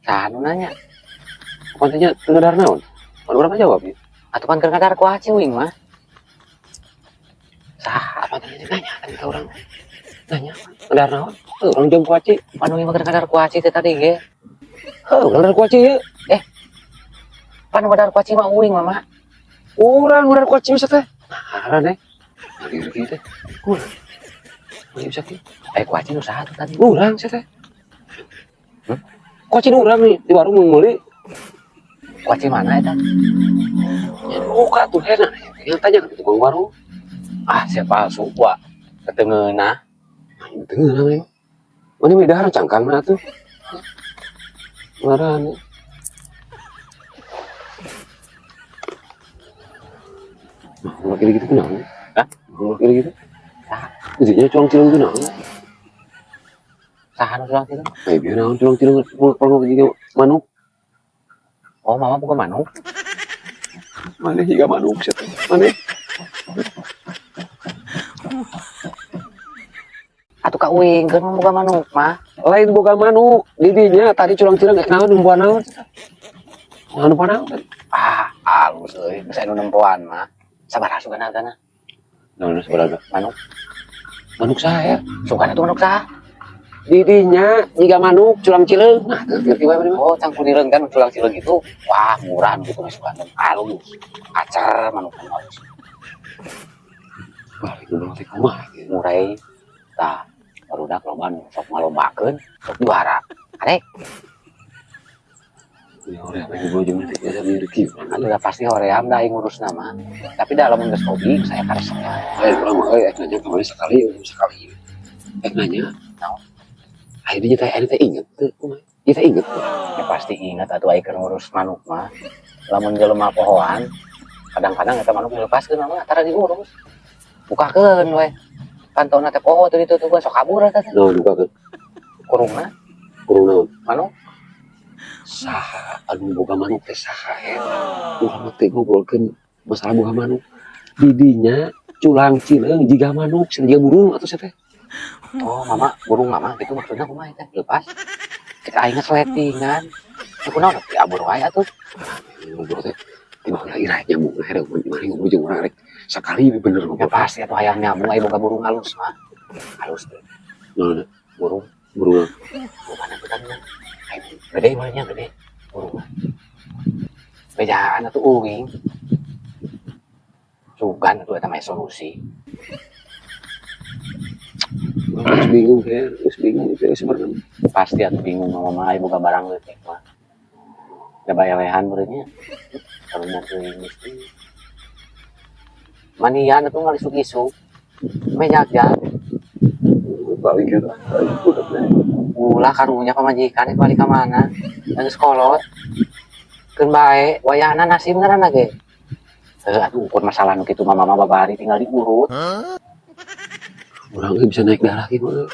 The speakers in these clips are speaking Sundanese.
Saha nu nanya? Apa tanya teu ngadahar naon? Pan urang mah jawab ya. Atuh pan keur ngadahar kuaci uing mah. Saha? Apa tanya nanya tadi ka urang? Nanya apa? Ngadahar naon? Heuh, urang jawab kuaci. Pan uing mah keur ngadahar kuaci teh tadi ge. Heuh, urang ngadahar kuaci ye. Pan nu ngadahar kuaci mah uing mama. Urang ngadahar kuaci bisa teh. Nah, deh. Lagi teh. Urang. Mana bisa teh? Eh, kuaci nu saha tuh tadi? Urang sih teh. Hmm? Kuaci nu urang nih di warung mau meuli. Kuaci mana eta? Ya buka tuh heran. Yang tanya ke tukang warung. Ah, siapa palsu wa. Teu ngeunah. Nah, teu ngeunah mah. Mana mah dahar cangkang mah atuh. Marah. Nah, kira gitu kunaon? Hah? Nah, kira gitu. Saha? Isinya culang cilung kunaon? Saha nu culang cilung? Eh, biar naon culang cilung perlu juga manuk. Oh, mama bukan manuk. Mana juga manuk sih? Mana? Atuh ka uing keur mah boga manuk mah. Lain boga manuk, didinya tadi culang cilung rek naon numpuan naon? Naon numpuan naon tadi? Ah, alus euy, geus anu nempoan mah. Sabaraha sugan hargana? Naon sabaraha? Manuk. Manuk saya. Sugan atuh manuk saha? Didinya jiga manuk culang cileung. Nah, teu ngerti wae mana mah. Oh, cangkudireun kan culang cileung gitu. Wah, murah nu kitu mah sugan. Alus. Acar manuk alus. Balik ngobrol teh kumaha ieu? Murai. Tah, barudak loba nu sok ngalombakeun, sok juara. Arek, Ya hoream ngobrol jeung teh biasa mirip kieu. Atuh da pasti hoream da aing ngurusna mah. Tapi da lamun geus hobi saya karesep. Lain urang mah euy, nanya kamari sekali, sekali. Rek nanya. Naon? Ayo dia teh, ayo teh inget teu kumaha? Ieu teh inget teu? Ya pasti inget atuh aing keur ngurus manuk mah. Lamun jelema pohoan, kadang-kadang eta manuk dilepaskeun mah tara diurus. Bukakeun we. Pantona teh poho teu ditutupan sok kabur eta teh. Naon bukakeun? Kurungna Kurung naon? Manuk. Saha anu boga manuk teh saha ya? Urang mah teh ngobrolkeun masalah boga manuk. Didinya culang cileung jiga manuk, cenah jiga burung atuh sia teh. Oh, mama, burung mama gitu maksudnya kumaha teh? Lepas. Cek aing sletingan. Teu kunaon diabur wae atuh. Ngobrol teh tiba heula ira nyambung nah rek mari ngobrol jeung urang rek sakali bener Ya ngobrol. Pasti atuh hayang nyambung aing boga burung halus mah. Halus teh. Naon? Burung. Burung. Bukan atuh kan. Aing gede mah nya gede burung. Bejaan atuh uing. Sugan atuh eta mah solusi. Geus bingung teh, geus bingung teh sebenarnya. Pasti atuh bingung mama mah aing boga barang leutik mah. Da baelehan meureun nya. Karunya teuing mesti. Manian atuh ngalisuk-isuk. Mejak-jak. Balik gitu. Ulah karunya pamajikan balik ka mana? Geus kolot. Keun bae wayahna nasib ngaranna ge. Heuh atuh ukur masalah nu kitu mah mama babari tinggal diurut. Urang euy bisa naik darah kieu mah.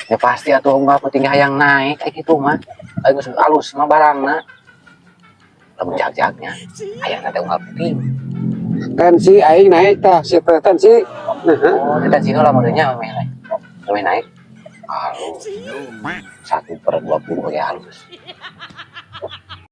Ya pasti atuh unggal penting hayang naik kayak gitu mah. Aing geus alus mah barangna. Lamun jag-jagnya hayang teh unggal penting. Tensi aing naik tah, si teh tensi. Nah, Oh, tensi heula meureun nya meh naik. Meh naik. Halus. 1/20 ya halus.